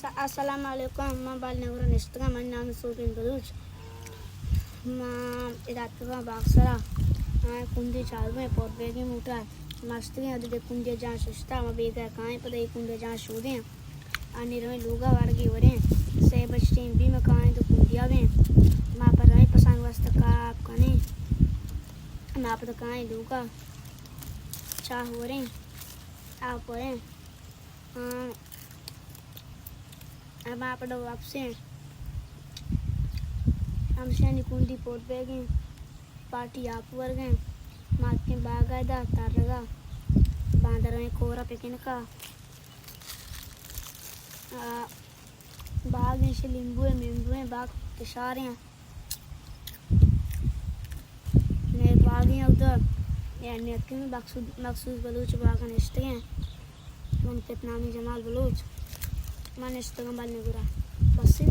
س-، السلام علیکم، من بال نگورا نشتگاں، منی نام سوبین بلوچ۔ ما ادا اتکگاں باغ سرا، آ، کندی چارگیں پر بیگیں موٹر۔ ما شتگیں ادے کندی جان ششتا، ما بیگا کائیں پدا اے کندی جان شودیں۔ آنی رویں لوگا وارگی وریں، سے بج ٹیم بی ما کائیں تو کندیا بیں۔ ما پر رویں پسانگ واسطہ کاپ کنیں۔ ما پدا کائیں لوگا چاہ وریں، آپ وریں۔ آ، ہما پدا واپسیں۔ ہمشانی کنڈی پوٹ بیگیں، پارٹی آپ ورگیں، ماتکیں باگا دا ترگا، باندرویں کورا پکنکا۔ آ، باغ ایش لیمبوئے، میمبوئے، باغ کشاریں۔ مئے باغیں اودا، یعنی اتکیں مقصود، مقصود بلوچ باغ نشتگیں۔ من پت نامی جمال بلوچ۔ من نشتگاں بل نگورا۔ بس